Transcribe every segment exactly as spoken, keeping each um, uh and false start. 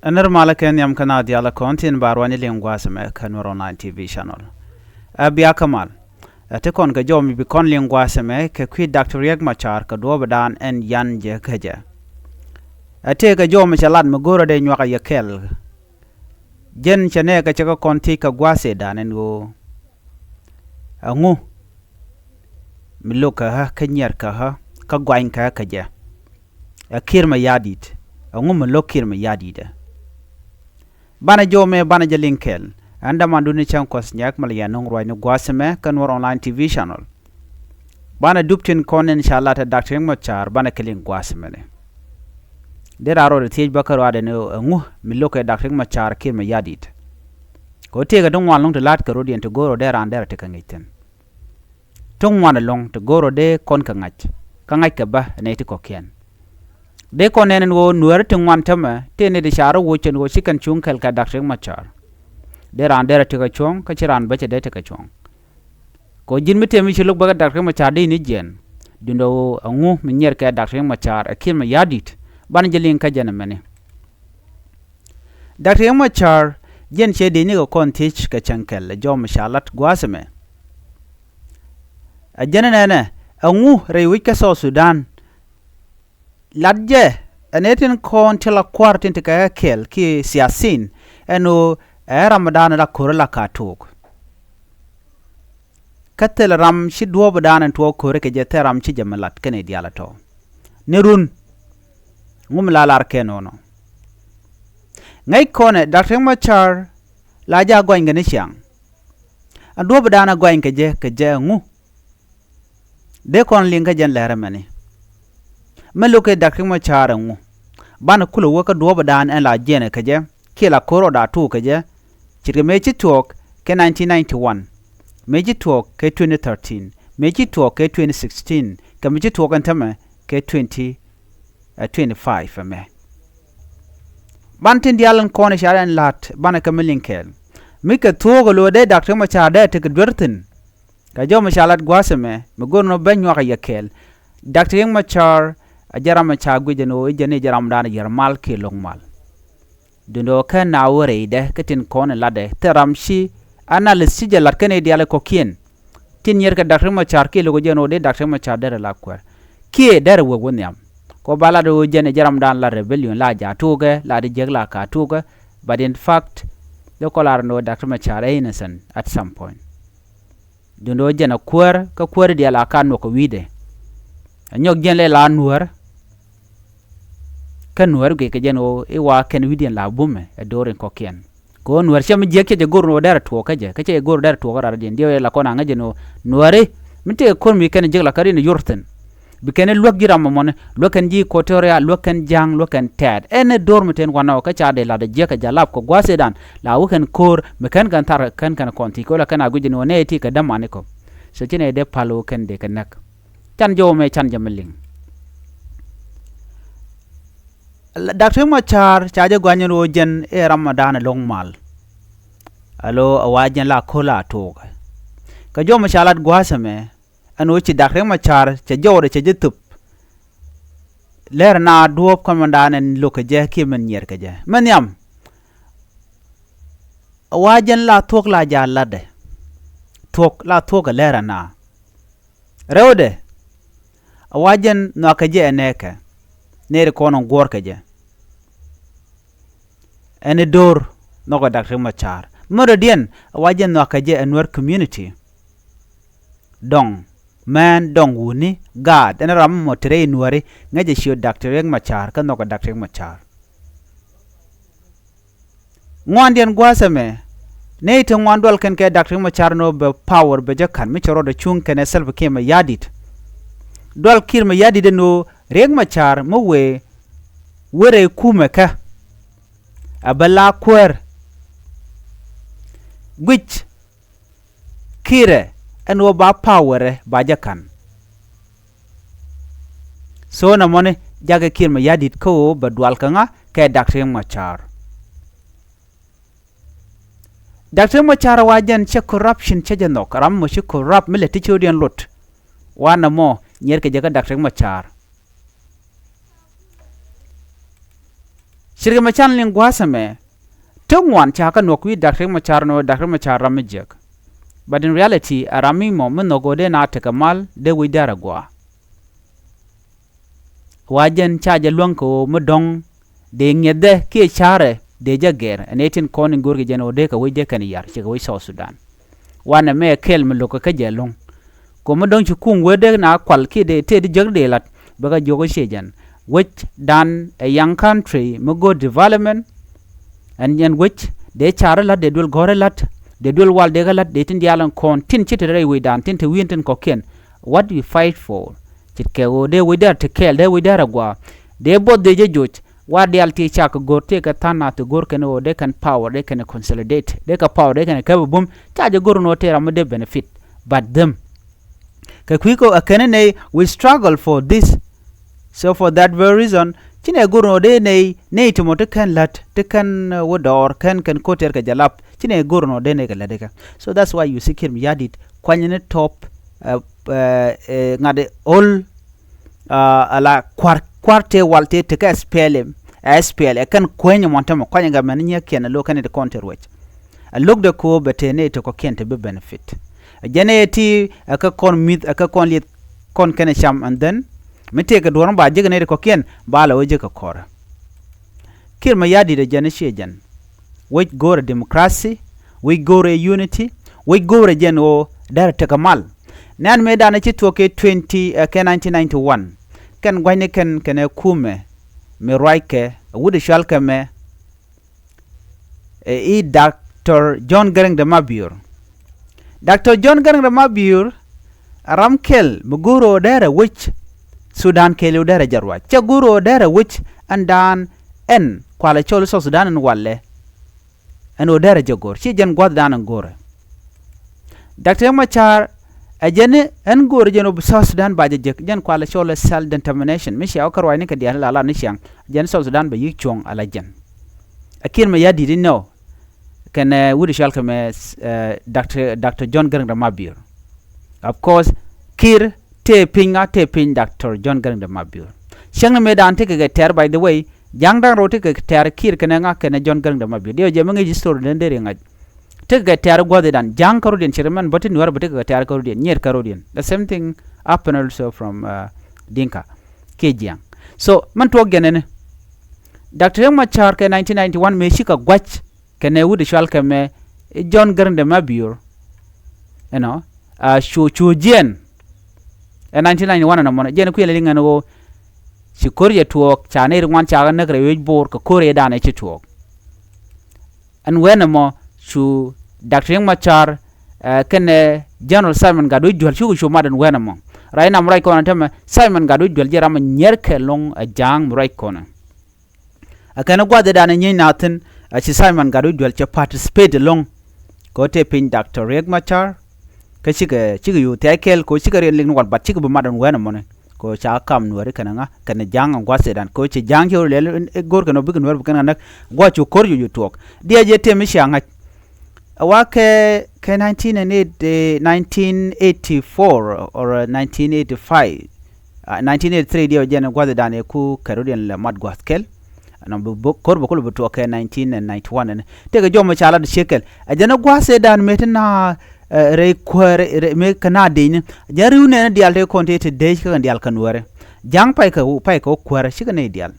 Ɛ nir malä kɛ nhiam kä naath diaal ɛ kɔn thi̱n ba ruany liŋ gua̱a̱th ɛmɛ kä Nuer Online T V channel. Ɛ bia kä mal. Ɛ ti kɔn kɛ jɔw mi bi kɔn liŋ gua̱a̱th ɛmɛ kɛ kui̱ Doctor Riek Machar kɛ duɔ̱ɔ̱pdan ɛn yan jɛ kä jɛ. Ɛ tëë kɛ jɔw mi cɛ lat mi go̱o̱rä dee nyuak a yɛ kɛl. Jɛn cɛ nɛɛkɛ cɛ kɛ kɔn thiec kɛ gua̱a̱th ëëdan ɛn ɣöö ɛŋu mi lo̱k kɛ ɣä kä nyiɛr kɛ ɣä kä guany kɛ ɣä kɛ jɛ. Ɛ Kiir Mayardit. Ɛŋu mi lo̱k Kiir Mayardit ɛ? Banɛ jɔw mɛ banɛ jɛ liŋ kɛɛl. Ɛn dämandun ni cäŋ kuɔth nyɛk mɛ lɛ yɛn nuŋ ruacni gua̱a̱th ɛmɛ kä Nuer Online T V channel. Banɛ dup tin kɔn in ca lat ɛ Doctor Riek Machar banɛ kɛ liŋ gua̱a̱th ɛmɛnɛ. Dee raan rɔɔdɛ thiec bä kä ruaadɛ ni ɛŋu mi lo̱k kɛ Doctor Riek Machar Kiir Mayardit. Kɛ ɣöö tëëkɛ ti ŋuan lo̱ŋ ti la̱t kɛ rɔ̱diɛn ti go̱o̱r ɣöö dee raan derɛ ti kɛ ŋi̱c thi̱n. Ti ŋuan ɛlɔ̱ŋ ti go̱o̱r ɣöö dee kɔn kɛ ŋa̱c kä ŋa̱ckɛ bä ɛ nɛy ti kɔ̱kiɛn. Dee kɔn nɛn ɛn ɣöö Nuääri ti ŋuan tämɛ tëë nɛy ti ca rɔ woc ɛn ɣöö ci kɛn cuŋ kɛl kɛ Doctor Riek Machar. Dee raan derɛ ti kɛ cuɔ̱ŋ kä ci raan bäcɛ dee ti kɛ cuɔ̱ŋ. Kɛ ɣöö ji̱n mi tëë mi ci lo̱k bä kɛ Doctor Riek Machar dee ni jiɛɛn. Duundɛ ɣöö ɛŋu mi nyiɛr kɛ Doctor Riek Machar ɛ Kiir Mayardit. Banɛ jɛ liŋ kä jɛn ɛmɛni. Doctor Riek Machar jɛn cɛ dee ni kɛ kɔn thiec kɛ cäŋ kɛl ɛ jɔw mi ca lat gua̱a̱th ɛmɛ. Ɛ jɛn ɛnɛnɛ ɛŋu rɛy wec kä South Sudan. Lat jɛ ɛ nɛy tin kɔn ti la kua̱r tin ti kɛ kɛ kɛɛl kiɛ siasin ɛn ɣöö ɛ ramdan la ko̱r la ka tuuk. Kä thilɛ ram ci duɔ̱ɔ̱pdan ɛn tuɔɔk ko̱r kɛ jɛ thilɛ ram ci jɛ mi lat kɛn i̱ diaal ɛ tɔ̱. Ni run ŋu mi la lar kɛn ɣɔnɔ. Ŋäc kɔnɛ Doctor Riek Machar la jɛ a gɔany kɛ ni ciaŋ. Ɛ duɔ̱ɔ̱pdan ɛ gɔany kɛ jɛ kɛ jɛ ɛŋu. Dee kɔn liŋ kä jɛn lɛr ɛmɛni. Mɛ lo̱k kɛ Doctor Riek Machar ɛŋu. Banɛ kulɛ wä kä duɔ̱ɔ̱pdan ɛn la jiɛnɛ kɛ jɛ kiɛ la ko̱r ɔ da̱a̱ tuuk kɛ jɛ. Ce̱tkɛ mëë ci tuɔɔk kɛ nineteen ninety-one, mëë ci tuɔɔk kɛ twenty thirteen, mëë ci tuɔɔk kɛ twenty sixteen, kɛ mi ci tuɔɔk ɛn tämɛ kɛ twenty, ɛ, twenty-five ɛmɛ. Ban tin diaal ɛn kɔn i̱ ca rɛn la̱t banɛ kɛ mi liŋ kɛɛl. Mi kɛ thuɔ̱ɔ̱k ɛ lo̱o̱ dee Doctor Riek Machar dee tekɛ duer thi̱n. Kɛ jɔw mi ca lat gua̱a̱th ɛmɛ mi go̱r nɔ ben nyuak a yɛ kɛɛl. Doctor Riek Machar a jɛ ram mi ca guic ɛn ɣöö i̱ jɛn i̱ jɛ ramdan a yɛr mal kiɛ lo̱k mal. Duundɛ ɣöö kɛn na wä rɛydɛ kä tin kɔn in latdɛ thil ram ci analyst ci jɛ lat kɛn i̱ diaal i̱ kɔ̱kiɛn. Tin nyier kɛ Doctor Riek Machar kiɛ lo̱k jɛn ɣöö dee Doctor Riek Machar derɛ la kuäär kiɛ derɛ wek wä nhiam. Kɔ ba lat ɣöö jɛn i̱ jɛ ramdan la rebellion la ja̱ tuukɛ la di jiäk la ka tuukɛ. But in fact dee kɔ lar ɛn ɣöö Doctor Riek Machar ɛ innocent at some point. Duundɛ ɣöö jɛn ɛ kuäär kä kuäär diaal a ka nuɔk kɛ wi̱i̱dɛ. Ɛ nyɔk jiɛn lɛ la nuäär. Kä nuäär guic kɛ jɛn ɣöö i̱ wa kɛn wi̱i̱diɛn la bumɛ ɛ do̱r in kɔ̱kiɛn. Kɛ ɣöö nuäär cɛ mi jiäk cɛ jɛ go̱r ni ɣöö derɛ tuɔɔk kä jɛ kä cɛ jɛ go̱r derɛ tuɔɔk kä rat diɛn diɛw ɛ la kɔn a ŋäc jɛn ɣöö nuääri mi tëë ko̱r mi kɛn jiäk la kä rin ɛ yor thi̱n. Bi kɛn i̱ luäk ji̱ ram ɛmɔni luäk kɛn ji̱ Equatoria luäk kɛn ja̱a̱ŋ luäk kɛn tɛ̈t ɛn i̱ do̱r mi ten wanɔ kä ca dee lat ɛ jiäk kɛ ja̱ lap kɛ gua̱a̱th ëëdan. La wä kɛn ko̱r mi kɛn kɛn thar kɛn kɛn kɔn thiec kɛ wä la kɛn a guic jɛn ɣöö nɛy ti kɛ dämani kɔ. So ci nɛy dee pal ɣöö kɛn dee kɛ näk. Can jɛ wä mɛ can jɛ mi liŋ. Doctor Riek Machar ca jɛ guany ɛn ɣöö jɛn i̱ ram ma da̱a̱n ɛ lo̱ŋ mal. Alo ɛ wa jɛn la ko̱l a tuukɛ. Kɛ jɔw mi ca lat gua̱a̱th ɛmɛ ɛn ɣöö ci Doctor Riek Machar cɛ jɔwdɛ cɛ jɛ thöp. Lɛr na duɔ̱ɔ̱p kɔn ma da̱a̱n ɛn lo̱k kɛ jɛ kiɛ mɛn nyiɛr kɛ jɛ mɛ nhiam. Ɛ wa jɛn la thuɔ̱k la ja̱a̱l latdɛ. Thuɔ̱k la thuɔ̱k ɛ lɛr ɛna. Rɛwdɛ. Ɛ wa jɛn nhɔakɛ jɛ ɛ nɛɛkɛ. Nɛɛri kɔn ɛ guɔ̱ɔ̱rkɛ jɛ. Ɛn i̱ do̱r nhɔkɛ Doctor Riek Machar. Märɛdiɛn ɛ wa jɛn nhɔakɛ jɛ ɛ Nuer community. Dɔŋ mɛn dɔŋ wuni gaat ɛn ram mɔ te rɛy Nuääri ŋäcɛ ciöt Doctor Riek Machar kä nhɔkɛ Doctor Riek Machar. Ŋuandiɛn gua̱a̱th ɛmɛ nɛy ti ŋuan dual kɛn kɛ Doctor Riek Machar ni ɣöö bɛ power bɛ jɛ ka̱n mi cɛ rɔɔdɛ cuŋ kɛnɛ Salva Kiir Mayardit. Dual Kiir Mayardit ɛn ɣöö Riek Machar mi wëë wërɛ kumɛ kä a bɛ la kuäär. Guic Kiirɛ ɛn ɣöö ba powerɛ ba jɛ ka̱n. So nɛ mɔni jakɛ Kiir Mayardit kä ɣöö bɛ dual kɛ ŋa kɛ Doctor Riek Machar. Doctor Riek Machar wa jɛn cɛ corruption cɛ jɛ nhɔk ram mɔ ci corrupt mi lɛ ti ci ɣöö diɛn lot. Wa nɛ mɔ nyier kɛ jɛ kä Doctor Riek Machar. Ce̱tkɛ mɛ can liŋ gua̱a̱th ɛmɛ, ti ŋuan ca kɛ nuɔk wi̱i̱ Dak Riek Machar ni ɣöö Dak Riek Machar ram mi jiäk. But in reality, a ram mi mɔ mi nhɔk ɣöö dee na tekɛ mal dee wec dee rɛ gua̱a̱. Wa jɛn ca jɛ luäŋ kɛ ɣöö mi dɔ̱ŋ dee ŋiɛthdɛ kiɛ ca̱rɛ dee jɛ gɛr, ɛn ëë tin kɔn in görkɛ jɛn ɣöö dee kɛ wec dee kɛn yar, cikɛ wec South Sudan. Wanɛ mɛ kɛl mi lo̱kä kä jɛ lo̱ŋ. Kɛ mi dɔ̱ŋ ci kuŋ wee dee na kual kiɛ dee tëë di jek dee la̱t, bɛ kɛ jiök i̱ ciɛ jɛn. Wec dan ɛ young country mi go̱o̱r development. Ɛn jɛn wec dee car i̱ la̱t, dee duel gɔ̱r i̱ la̱t, dee duel wal dee kɛ la̱t, dee tin diaal ɛn kɔn tin ci te rɛy wecdan, tin te wi̱i̱n tin kɔ̱kiɛn. What we fight for? Ce̱tkɛ ɣöö dee wec dee rɛ te kɛɛl, dee wec dee rɛ gua̱a̱, dee buɔth dee jɛ joc. Wa diaal ti cak go̱r tëëkɛ tha̱a̱ŋ nath ti go̱r kɛn ɣöö dee kɛn power, dee kɛn consolidate, dee kɛ power, dee kɛn kɛpɛ bum. Ca jɛ go̱r ni ɣöö tëë ram mi dee benefit, but them. Kɛ kui̱ kɛ ɛ kɛn nɛy, we struggle for this. So for that very reason, ci nɛ go̱r ni ɣöö dee nɛy, nɛy ti mɔ ti kɛn la̱t, ti kɛn, uh, wä dɔɔr, kɛn, kɛn ko̱tiɛr kɛ jalap, ci nɛ go̱r ni ɣöö dee nɛy kɛ la̱t ikɛ. So that's why you see Kiir Mayardit kuany ni top, uh, uh, uh, ŋa̱t ol, uh, ala kua̱r, kua̱r tëë wal tëë tekä S P L M, uh, S P L M, ɛ kɛn kueny mɔn tämɛ, kuany gɛ mɛn nyiɛkiɛn a lo̱k kɛn ti kɔn ti ruec. A lo̱k dee ko̱o̱p bɛ tëë nɛy ti kɔ̱kiɛn ti bi benefit. Ɛ jɛn ɛ ti, ɛ kä kɔn mi̱th, ɛ kä kɔn lieth kɔn kɛn cam, and then mi tëëkɛ duɔ̱ɔ̱r mi ba jek nɛy ti kɔ̱kiɛn, ba la wä jek kɛ kɔrɛ. Kiir Mayardit ɛ jɛn i̱ ciɛ jɛn. Wec go̱o̱rɛ democracy, wec go̱o̱rɛ unity, wec go̱o̱rɛ jɛn ɣöö derɛ tekɛ mal. Nɛn mëëdan ci thuɔ̱k kɛ twenty, eh, kɛ nineteen ninety-one. Kɛn gua̱cni kɛn kɛnɛ kumɛ mi ruackɛ, wut i̱ cual kɛ mɛ, eh, i̱ Doctor John Garang de Mabior. Doctor John Garang de Mabior, ram kɛl mi go̱o̱r ɣöö derɛ wec Sudan kɛɛliw derɛ jɛ ruac. Cɛ go̱o̱r ɣöö derɛ wec ɛn daan ɛn kualɛ cɔl i̱ South Sudan ɛn walɛ. Ɛn ɣöö derɛ jɛ go̱o̱r, ci jɛn gua̱thdan ɛn go̱o̱rɛ. Doctor Riek Machar, ɛ jɛn ɛn go̱o̱rɛ jɛn ɣöö bi South Sudan ba jɛ jek, jɛn kualɛ cɔl i̱ self determination. Mi cia wä kä ruacni kɛ diaal la lat ni ciaŋ, jɛn South Sudan bɛ yi̱k cuɔ̱ŋ ala jɛn. Ɛ Kiir Mayardit inɔ, kɛnɛ wut i̱ cual kɛ mɛ, eh, Doctor, Doctor John Garang de Mabior. Of course, Kiir tëë piny ŋa, tëë piny Doctor John Garang de Mabior. Cäŋ ni mëëdan tekɛ kɛ tɛ̈r, by the way, ja̱a̱ŋ da̱ŋ rɛw tekɛ kɛ tɛ̈r Kiir kɛnɛ ŋa, kɛnɛ John Garang de Mabior. Diɛw jɛ mi ŋi̱i̱c history den deri ŋa̱c. Tekɛ kɛ tɛ̈r gua̱thdan, ja̱a̱ŋ kärɔ̱diɛn, ci rɛ mɛn bä ti Nuäär bä tekɛ kɛ tɛ̈r kärɔ̱diɛn. Nyier kärɔ̱diɛn. The same thing happened also from, uh, Dinka kiɛ Jiaŋ. So mɛn tuɔɔk jɛn ɛni, Doctor Riek Machar kɛ nineteen ninety-one mëë cikɛ gua̱c kɛnɛ wut i̱ cual kɛ mɛ i̱ John Garang de Mabior. Ɛnɔ, a cu, cu jiɛn. Ɛ nineteen ninety-one ɛnɔ mɔnɔ, jiɛn kui̱ lɛ liŋ ɛn ɣöö ci ko̱r yɛ tuɔɔk, ca nɛy ri ŋuan ca kɛ näk rɛy wec Bo̱o̱r kɛ ko̱r yɛ danɛ ci tuɔɔk. Ɛn wɛn ɛmɔ cu Doctor Riek Machar, eh, kɛnɛ General Simon Gatwec Dual cukɛ cu mat ɛn wɛn ɛmɔ. Ruac nam ruac kɔn ɛn tämɛ Simon Gatwec Dual ji̱ ram ɛ nyiɛr kɛ lo̱ŋ ɛ ja̱a̱ŋ mi ruac kɔn ɛ. Ɛ kɛn gua̱thdan ɛ nyieny na thi̱n, ɛ ci Simon Gatwec Dual cɛ participate ɛlɔ̱ŋ. Kɛ ɣöö tëë piny Doctor Riek Machar. Kä cikɛ, cikɛ yo̱o̱ thia̱c kɛl kɛ ɣöö cikɛ riɛn lik ni wal, but cikɛ bi mat ɛn wɛn ɛmɔni. Kɛ ɣöö ca kam Nuääri kɛnɛ ŋa, kɛnɛ ja̱a̱ŋ ɛn gua̱thdan. Kɛ ɣöö cɛ ja̱a̱ŋ ci ɣöö lɛl ɛ go̱o̱r kɛn ɣöö bikɛ Nuäär bi kɛn ɣä näk. Gua̱c cu ko̱r cu cu tuɔɔk. Diɛ jɛ tëë mi cia ŋa̱c. Ɛ wa kɛ, kɛ nineteen and eight, eh, nineteen eighty-four or, uh, nineteen eighty-five. Ah, nineteen eighty-three diɛ jɛn gua̱thdan ɛ ku kɛrɔ̱diɛn lɛ mat gua̱th kɛl. Ɛnɔ bi, bi, ko̱r bi kul bi tuɔɔk kɛ nineteen ninety-one ɛn. Tëëkɛ jɔmɔ ca lat ciek kɛl. Ɛ jɛn gua̱thdan mëë ti na, eh, rɛy kuäär, rɛy, mëë kɛ na dec ni. Jɛn ri̱w nɛɛni diaal tëë kɔn tëë ti dec kɛ kɛn diaal kɛ Nuäärɛ. Ja̱a̱ŋ pay kɛ, pay kɛ wä kuäärä cikɛ nɛy diaal.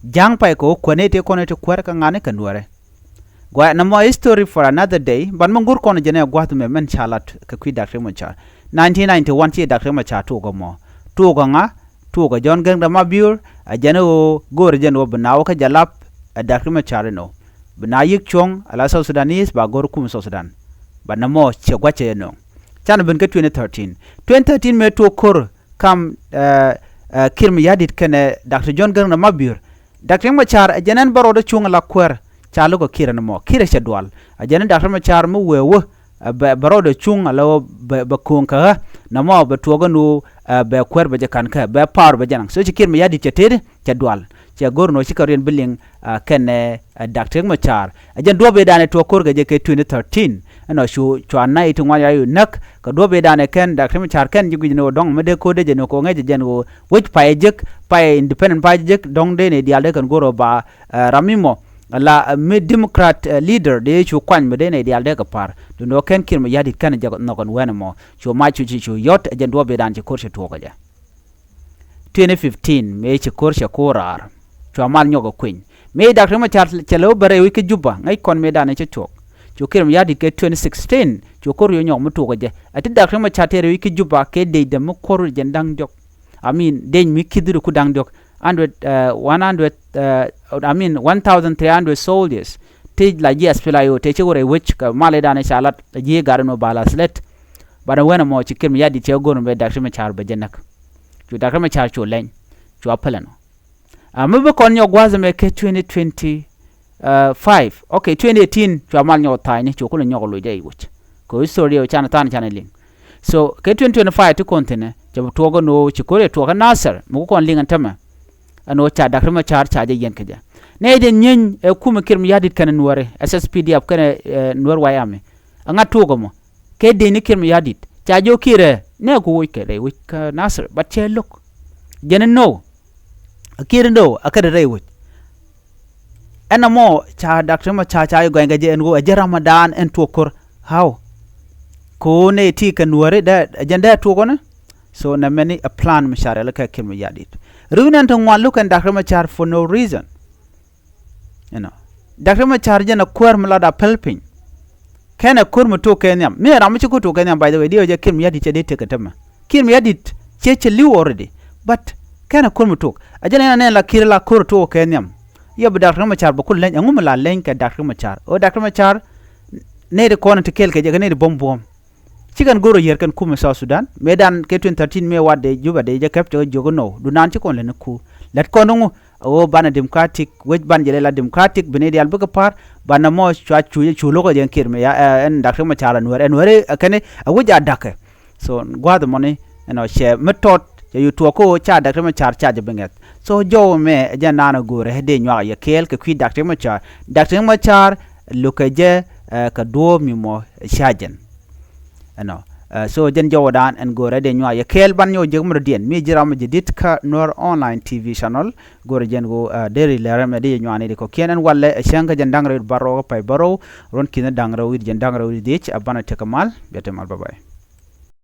Ja̱a̱ŋ pay kɛ wä kuäär nɛy tëë kɔn tëë ti kuäärä kɛ ŋa̱ni kɛ Nuäärɛ. Gua̱a̱ nɔmɔ history for another day, but mi go̱r kɔn jɛn ɛ gua̱th mɛ mɛn ca lat kɛ kui̱ Doctor Riek Machar. Nineteen ninety-one ci Doctor Riek Machar tuɔɔk ɛmɔ. Tuɔɔk ɛ ŋa, tuɔɔk ɛ John Garang de Mabior, ɛ jɛn ɣöö go̱o̱rɛ jɛn ɣöö bi na wä kä Jalap, ɛ Doctor Riek Machar inɔ. Bi na yi̱k cuɔ̱ŋ, ala South Sudanese, ba go̱r kum South Sudan. But nɔmɔ cɛ gua̱cɛ ɛnɔ. Canɛ ben kä twenty thirteen. Twenty thirteen mëë tuɔɔk ko̱r kam, eh, eh, Kiir Mayardit kɛnɛ Doctor John Garang de Mabior. Doctor Riek Machar ɛ jɛn ɛn bä rɔɔdɛ cuŋ ala kuäär, ca lo̱k ɛ Kiir ɛn ɛmɔ. Kiir ɛ cɛ dual. Ɛ jɛn ɛn Doctor Machar mi wee wä, ɛ bɛ, bɛ rɔɔdɛ cuŋ ala wä bɛ, bɛ ko̱o̱ŋ kɛ ɣä. Nɔmɔ bɛ tuɔɔk ɛn ɣöö, ɛ bɛ kuäär bɛ jɛ ka̱n kɛ, bɛ power bɛ jɛ naŋ. So ci Kiir Mayardit cɛ tëëdi, cɛ dual. Cɛ go̱r ɛn ɣöö cikɛ riɛn bi liŋ, ɛ kɛnɛ, ɛ Doctor Riek Machar. Ɛ jɛn duɔ̱ɔ̱p ëëdan ɛ tuɔɔk ko̱r kɛ jɛ kɛ twenty thirteen. Ɛnɔ cu cua nɛy ti ŋuan ya yu näk kɛ duɔ̱p i̱ danɛ kɛn Dak Riɛk Macar kɛn ji̱ guic ni ɣöö dɔ̱ŋ mi dee ko̱r dee jɛ ni kɛ ɣöö ŋäc jɛ jɛn ɣöö wec pay jek, pay independent pay jek, dɔ̱ŋ dee nɛy diaal dee kɛn go̱r ɣöö ba ram mi mɔ la mi Democrat leader dee cu kuany mi dee nɛy diaal dee kɛ pa̱r. Duundɛ ɣöö kɛn Kiir Mayardit kɛn jɛ nhɔk ɛn wɛn ɛmɔ cu mac cu ci cu yɔ̱t ɛ jɛn duɔ̱p i̱ dan ci ko̱r cɛ tuɔɔk ɛ jɛ. Twenty fifteen mëë ci ko̱r cɛ ko̱r raar, cua mal nyɔk ɛ kueny mëë Dak Riɛk Macar cɛ lɛ wä bɛ rɛy wec kä Juba, ŋäc kɔn mëë danɛ cɛ tuɔɔk. Cu Kiir Mayardit kɛ twenty sixteen cu ko̱r yɔ nyɔk mi tuɔɔk ɛ jɛ. Ɛ ti Dak Riɛk Macar tëë rɛy wec kä Juba kɛ dec dɛ mi ko̱r jɛn da̱ŋ diɔ̱k. I mean dec mi ki̱th ri ku da̱ŋ diɔ̱k. Hundred, one hundred, I mean one thousand three hundred soldiers. Ti la ji̱ S P L A I O tëë ci wä rɛy wec kɛ mal i̱ danɛ ca lat ji̱ gat ɛn wä ba la slät. Banɛ wɛn ɛmɔ ci Kiir Mayardit cɛ go̱r mɛ Dak Riɛk Macar bɛ jɛ näk. Cu Dak Riɛk Macar cu lɛny, cua pälɛ nɔ. A mi bi kɔn nyɔk gua̱th ɛmɛ kɛ twenty twenty five, okay, twenty eighteen cua mal nyɔk tha̱a̱cni cu kulɛ nyɔk loc dee i̱ wec. Kɛ history ɛ canɛ tha̱a̱n canɛ liŋ. So kɛ twenty twenty five ti kɔn thi̱nɛ cɛ bi tuɔɔk ɛn ɣöö ci ko̱r ɛ tuɔɔk kä Nasir mi ku kɔn liŋ ɛn tämɛ. Ɛn ɣöö ca Dak Riɛk Macar ca jɛ yiɛn kɛ jɛ. Nɛ jɛ nyieeny ɛ kumɛ Kiir Mayardit kɛnɛ Nuääri, S S P D F kɛnɛ Nuäär White Army. Ɛŋa tuɔɔk ɛmɔ? Kɛ dec ni Kiir Mayardit ca jiök Kiir ɛ nɛ ku woc kɛ rɛy wec kä Nasir, but cɛ lo̱k. Jɛn ni no Kiir ni no a kɛ rɛy wec. Ɛn ɛmɔ ca Dak Riɛk Macar ca ji̱ gɔany kɛ jɛ ɛn ɣöö ɛ jɛ Ramadan ɛn tuɔɔk ko̱r. How? Ko̱ nɛ ti kɛ Nuääri dɛ ɛ jɛn dɛ tuɔɔk ɔnɛ. So nɛ mɛni ɛ plan mi ca rɛl kɛ Kiir Mayardit. Ri̱w nɛn ti ŋuan lo̱k ɛn Dak Riɛk Macar for no reason. You know, Dak Riɛk Macar jɛn ɛ kuäär mi lat a päl piny. Kɛn ɛ ko̱r mi tok kɛ nhiam mi ɛ ram mi ci ko̱r tok kɛ nhiam, by the way, diɛ wä jɛ Kiir Mayardit cɛ dee tek kɛ tämɛ. Kiir Mayardit cɛ cɛ li̱w already. But kɛn ɛ ko̱r mi tok a jɛn ɛn ɛ nɛn la Kiir la ko̱r tok kɛ nhiam. Yɛ bi Dak Riɛk Macar bɛ kul leny ɛŋu mi la leny kɛ Dak Riɛk Macar ɣöö Dak Riɛk Macar nɛy ti kɔn ti kɛɛl kɛ jɛ kɛ nɛy ti buɔ̱m buɔ̱ɔ̱m. Cikɛn go̱r ɔ yiër kɛn kumɛ South Sudan mëëdan kɛ twenty thirteen mëë wat dee Juba dee jɛ kɛp cɛ kɛ jiök inɔ dunan ci kɔn lɛn iku lät kɔn iŋu. A ɣöö banɛ Democratic wec ban jɛ lɛ la Democratic bi nɛy diaal bikɛ pa̱r. Banɛ mɔ cua cu cu lo̱k ɛ jɛ Kiir mi ya ɛn Dak Riɛk Macar ɛ Nuääri ɛ Nuääri ɛ kɛn ɛ wec a da̱kɛ. So gua̱a̱th ɛmɔni ɛnɔ cɛ mi tɔt cɛ yu tuɔɔk kä ɣöö ca Dak Riɛk Macar ca jɛ bi ŋɛth. So jɔw ɛmɛ ɛ jɛn naan ɛ go̱o̱rɛ dee nyuak yɛ kɛɛl kɛ kui̱ Dak Riɛk Macar. Dak Riɛk Macar lo̱kɛ jɛ kɛ duɔ̱ɔ̱p mi mɔ ca jɛn. Ɛnɔ so jɛn jɔwdan ɛn go̱o̱rɛ dee nyuak yɛ kɛɛl ban nyɔk jek mi dɔ̱diɛn mi ji̱ ram mi ji̱ di̱t kä Nuer Online T V channel. Go̱o̱rɛ jɛn ɣöö deri lɛr ɛmɛ dee yɛ nyuak ni di kɔ̱kiɛn ɛn walɛ ɛ cäŋ kä jɛn da̱ŋ rɛw it bärɔw kä pay bärɔw. Ruɔ̱n ki̱n da̱ŋ rɛw it jɛn da̱ŋ rɛw it dhiec a banɛ tekɛ mal. Bia te mal, bye bye.